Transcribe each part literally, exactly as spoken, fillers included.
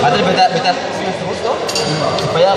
Ada beta, beta supaya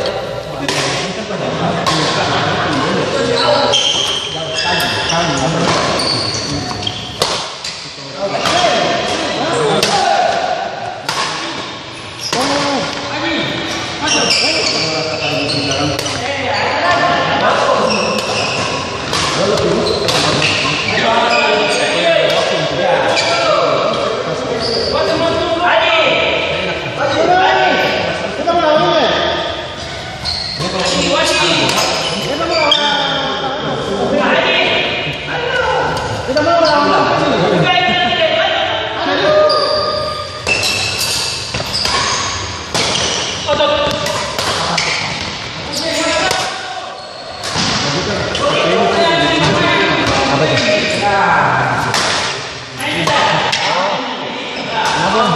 Kenapa?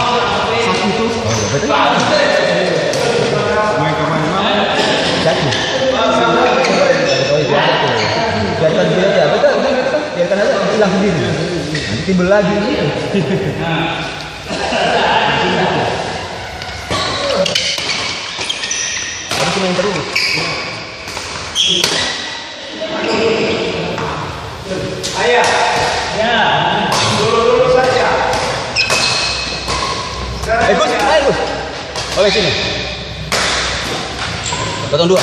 Sakit tuh. Oh, iya, betul. Main kemana-mana. Jatuh. Oh, iya, jatuh. Biarkan dia aja. Betul, betul, betul. Biarkan aja, hilang sendiri. Nanti timbul lagi. Harus main terus. Eh, Gus, ayo, Gus. Oke, sini. Potong dua.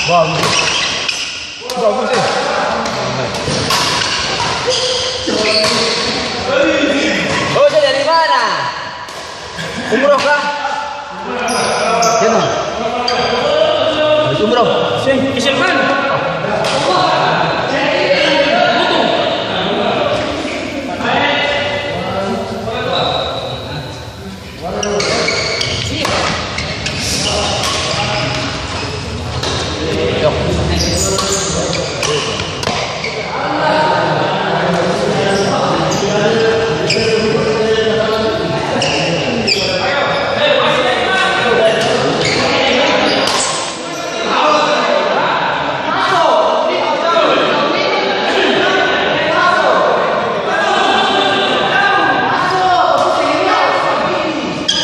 Bagus. Bagus, eh. Oh, dia dari mana? Umroh kah? Dia mana? Habis umroh. Sing, kecil mana?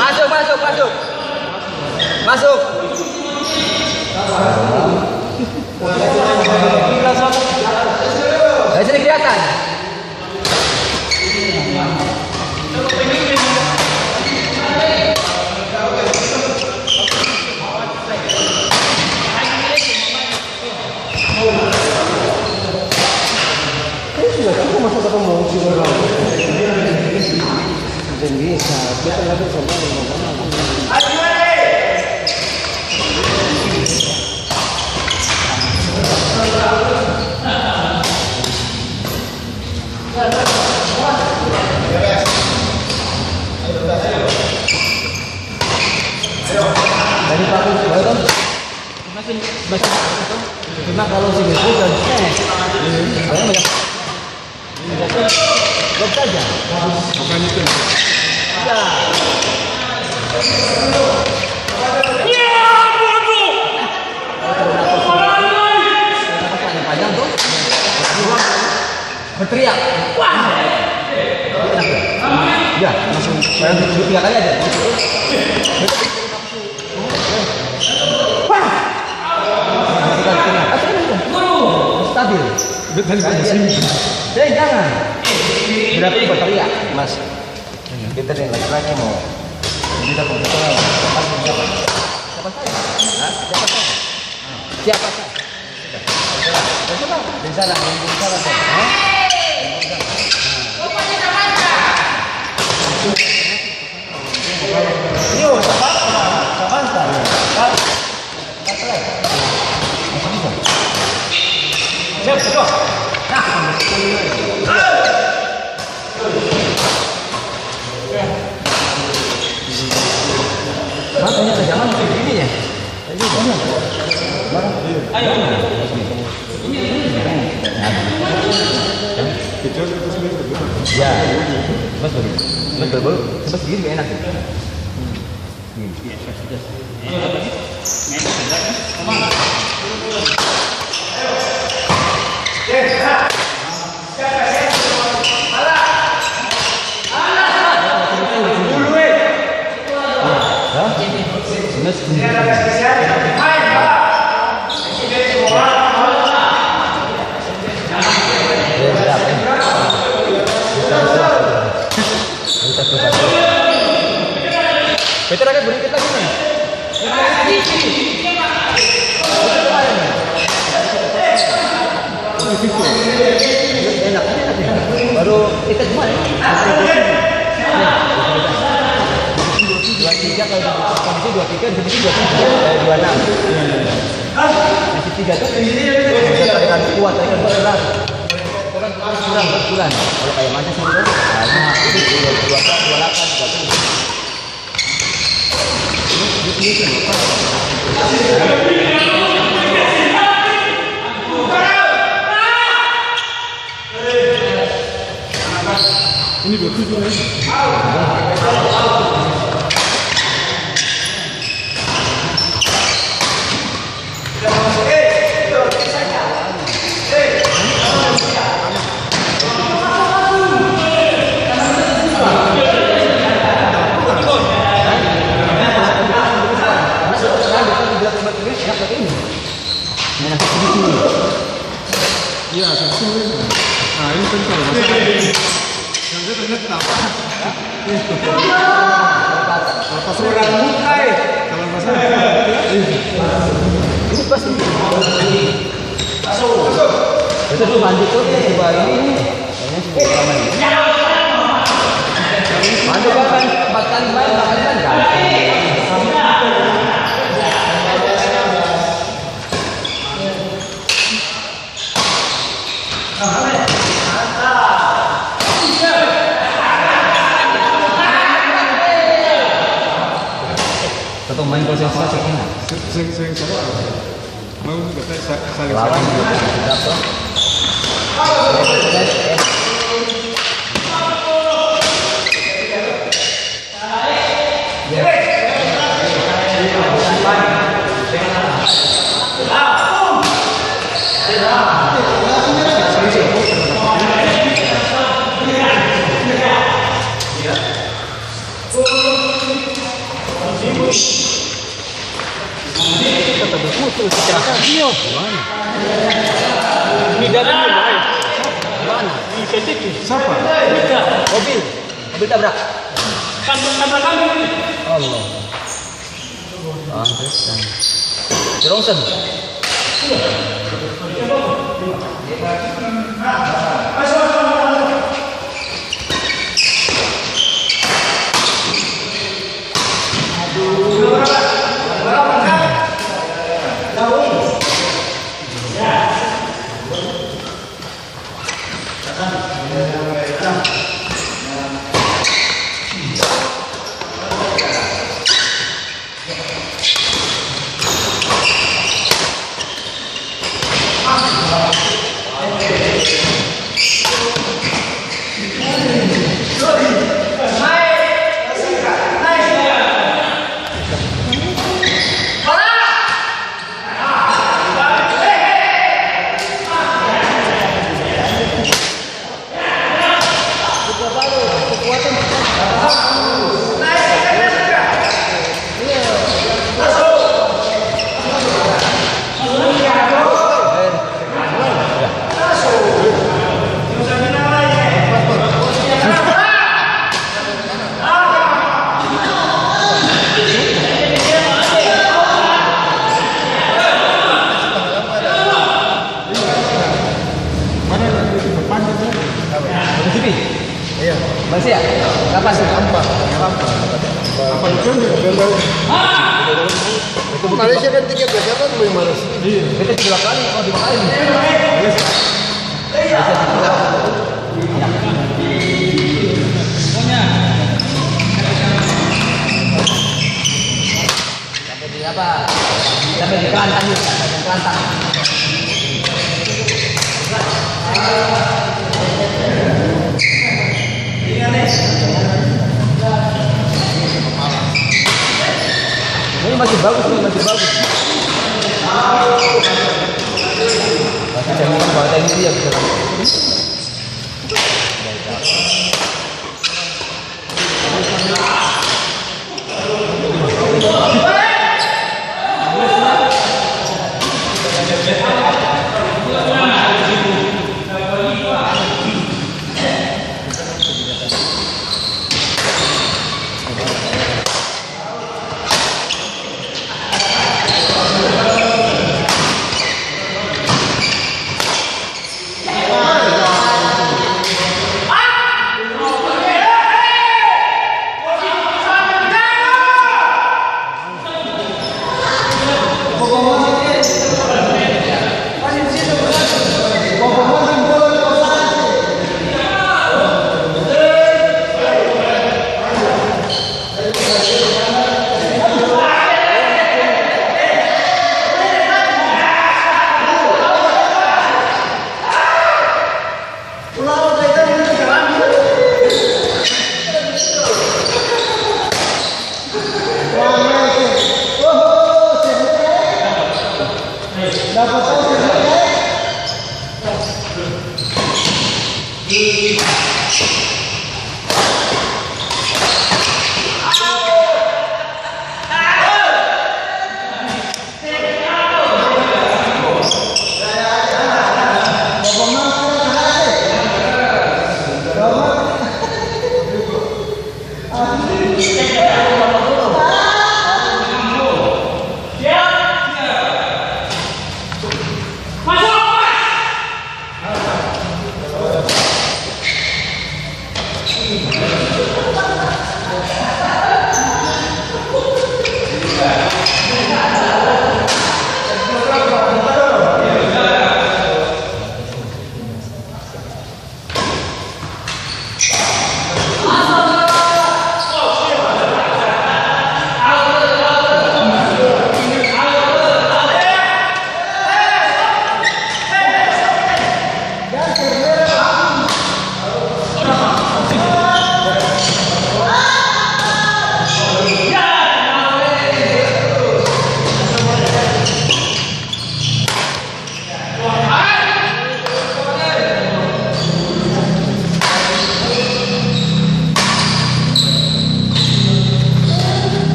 Masuk, masuk, masuk. Masuk. Dari sini kelihatan. Kayaknya sudah cukup masuk ke pemain sih, orang. Tadi bagus, boleh dong? Cuma sih, cuma kalau si Messi dan, eh, banyak, banyak. Blok saja. Bukan itu. Ya. Panjang tuh. Berteriak. Wah. Ya, langsung. Tiga kali aja. Wah! Stabil. Eh, jangan. Berarti berteriak, Mas. Kita nih laki-laki mau. Kita mau. Siapa saya? Hah? Siapa saya? Siapa saya? Di sana, di sana, sana. Hah? Iyo, sabanta, sabanta. Masih bisa. Siap, siap. Nah. Makanya ke jalan begini ya. Ya, betul. Betul, Bu. Terus gini enak. Beta coba. Beta rakyat berikut lagi nih. Enak, enak nih. Baru kita cuma ya. Dua tiga, kalau di posisi dua tiga, di sini dua tiga, eh, dua enam. Masih tiga tuh. Tarikan kuat, tarikan kuat, berat. Kurang, kurang, kurang. Kalau kayak mana sih, bro? Nah, itu dua, dua, dua delapan, dua tujuh. Ini dua tujuh, ya. Iya, satu. Nah, ini kan kalau masalah. Yang saya tanya kenapa? Kalau pas orang muka, eh. Kalau masalah. Ini pasti. Itu tuh mandi tuh, coba ini, ini. Kayaknya sih sama ini. Mandi kan, kan, empat kali main, empat kali main, ganti. Satu main konsentrasi, enak. Seng, seng, seng, salah. Mau juga, sa-, sa-, saling. Lawan juga sedap, tuh. Kata betul, kecelakaan. Iya. Ini dari ini, Bang, eh. Di P T T. Siapa? Mobil. Mobil tabrak. Tabrak, tabrak kami. Allah. Pantesan. Jerongsen. Apa sih? Apa? Apa? Itu Malaysia kan tiga belas apa, lima belas? Iya. Beta tiga kali, oh, tiga kali. Malaysia. Sampai di apa? Sampai di Kelantan, sampai di Kelantan. Ini masih bagus, ini masih bagus. Masih jangan partai ini dia bisa.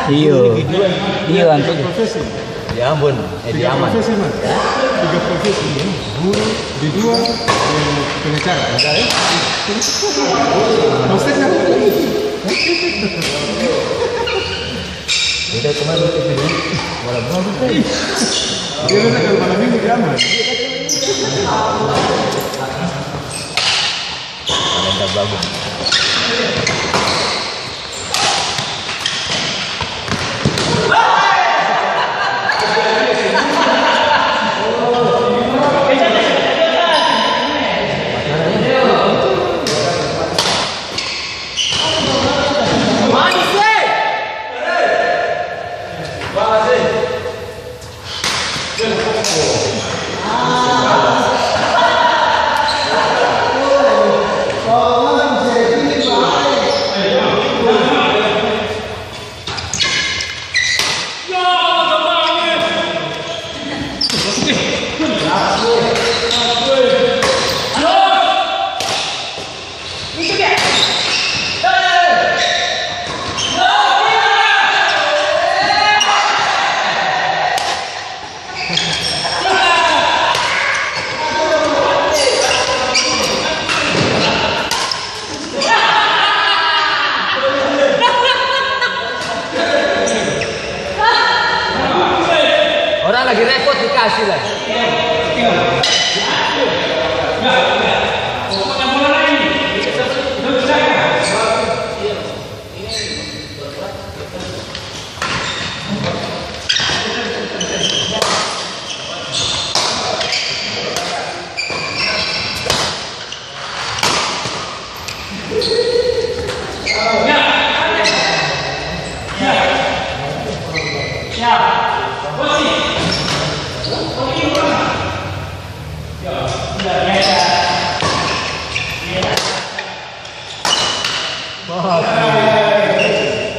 Iyo. Iyo, antu. Ya ampun, eh, di aman. Tiga profesi, Mas. Tiga profesi. Guru, D dua, eh, pengacara. Enggak, ya? Maksudnya? Beda kemarin itu dulu. Malam minggu, kan? Dia biasa kalau malam minggu di aman. Kalenda bagus.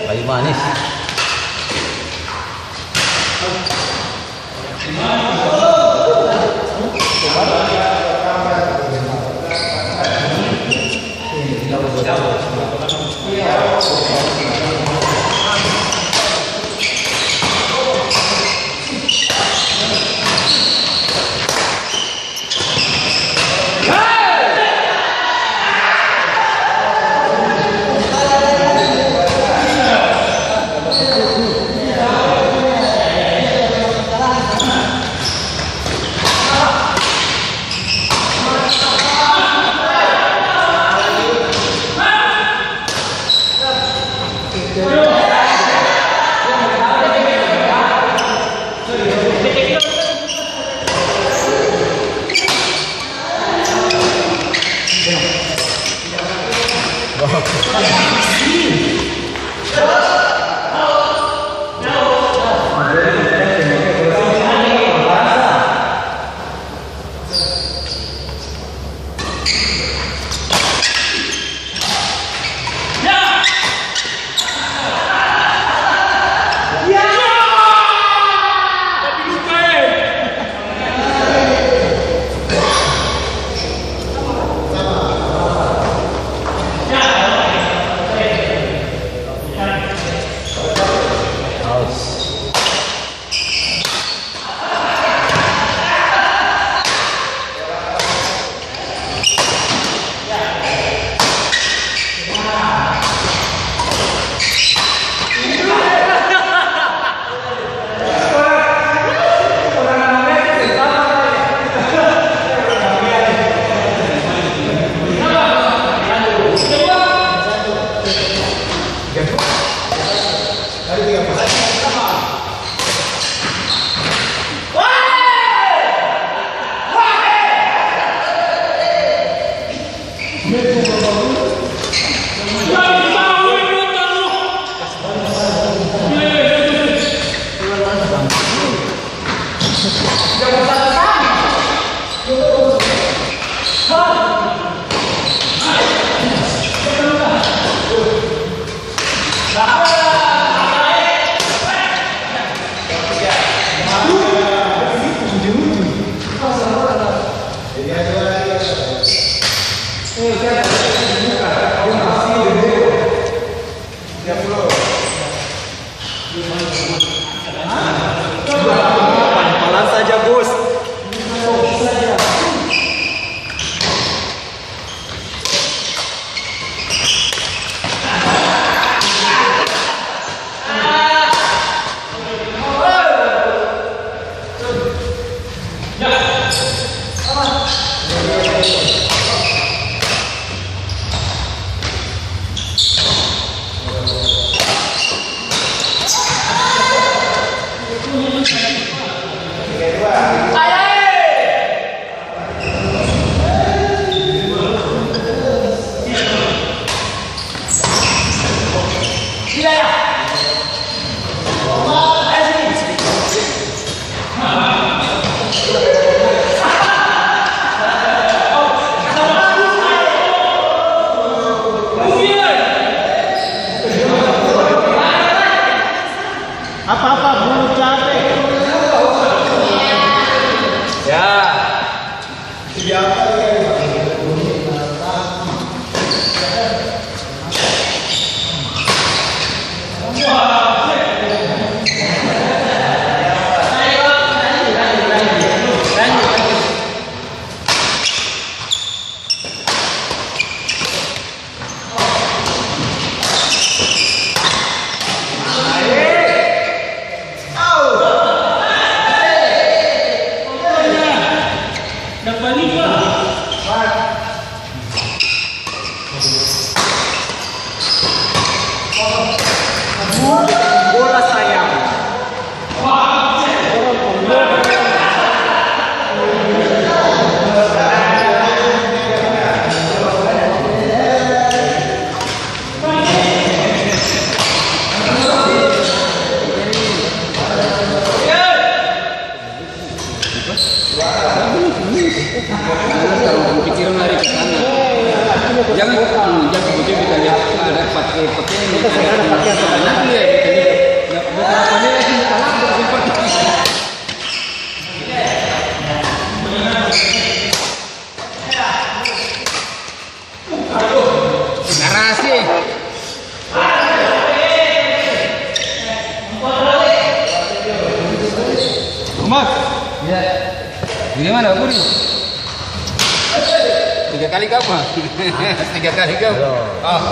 Kayu manis. Panas saja, Bos. Apa-apa bulu cabe. Ya. Bola sayang. Pikiran lari ke sana. Jangan, hmm, jangan begitu kita lihat ada pakai, pakai, kita lihat. Nanti ya, kita lihat. Ya, bukan apa-apa, ini lagi kita lihat, bukan sempat. Garasi. Mas. Iya. Bagaimana, Buri? Tiga kali kau, Mas? Tiga kali kau? Iya. Oh.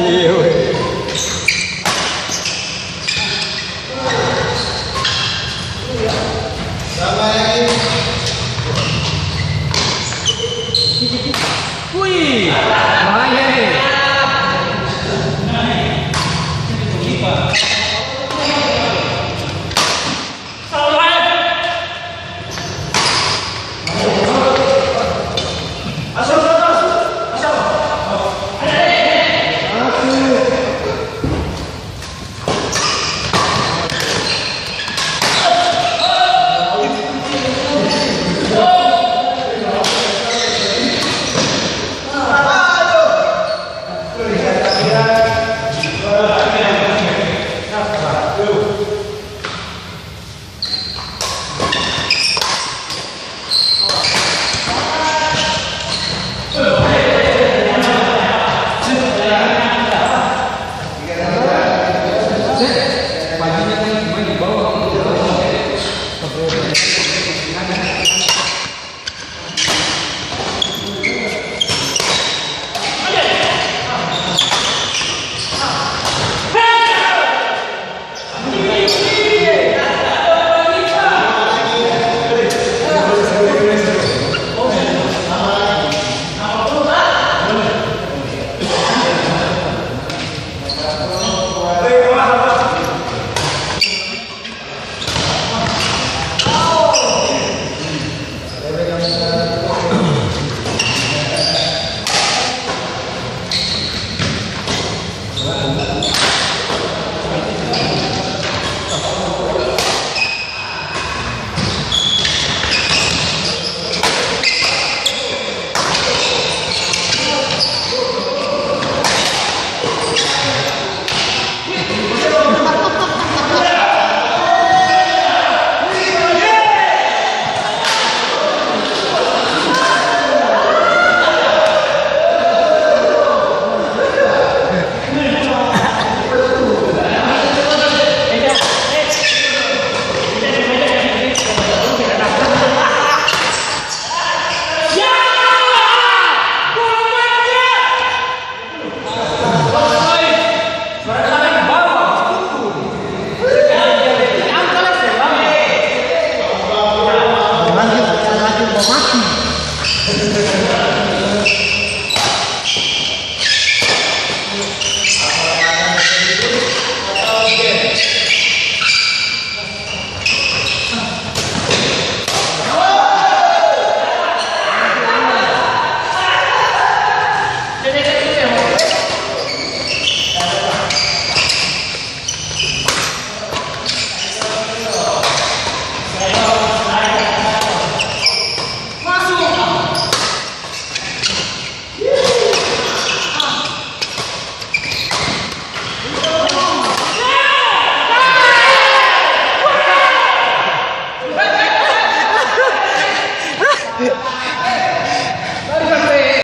Iya, weh. Wih, bahaya nih.